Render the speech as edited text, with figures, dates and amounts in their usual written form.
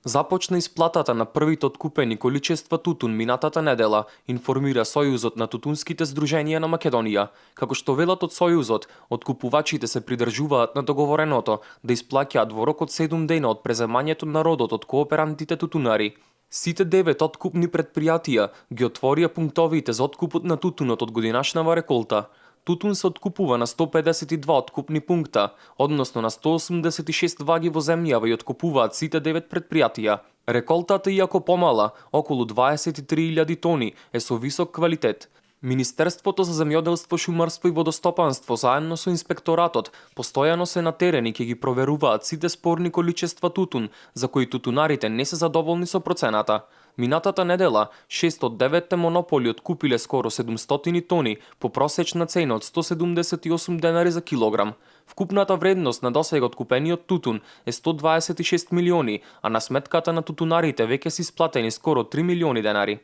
Започна исплатата на првите откупени количества тутун минатата недела, информира Сојузот на тутунските здруженија на Македонија. Како што велат од Сојузот, откупувачите се придржуваат на договореното да исплаќаат во рок од 7 дена од преземањето на родот од кооперантите тутунари. Сите 9 откупни предпријатија ги отворија пунктовите за откупот на тутунот од годинашнава реколта. Тутун се откупува на 152 откупни пункта, односно на 186 ваги во земјава и откупуваат сите 9 предпријатија. Реколтата, иако помала, околу 23.000 тони, е со висок квалитет. Министерството за земјоделство, шумарство и водостопанство заедно со инспекторатот постојано се на терен и ќе ги проверуваат сите спорни количества тутун за кои тутунарите не се задоволни со процената. Минатата недела, 6 од 9 монополи откупиле скоро 700 тони по просечна цена од 178 денари за килограм. Вкупната вредност на досега откупениот тутун е 126 милиони, а на сметката на тутунарите веќе се исплатени скоро 3 милиони денари.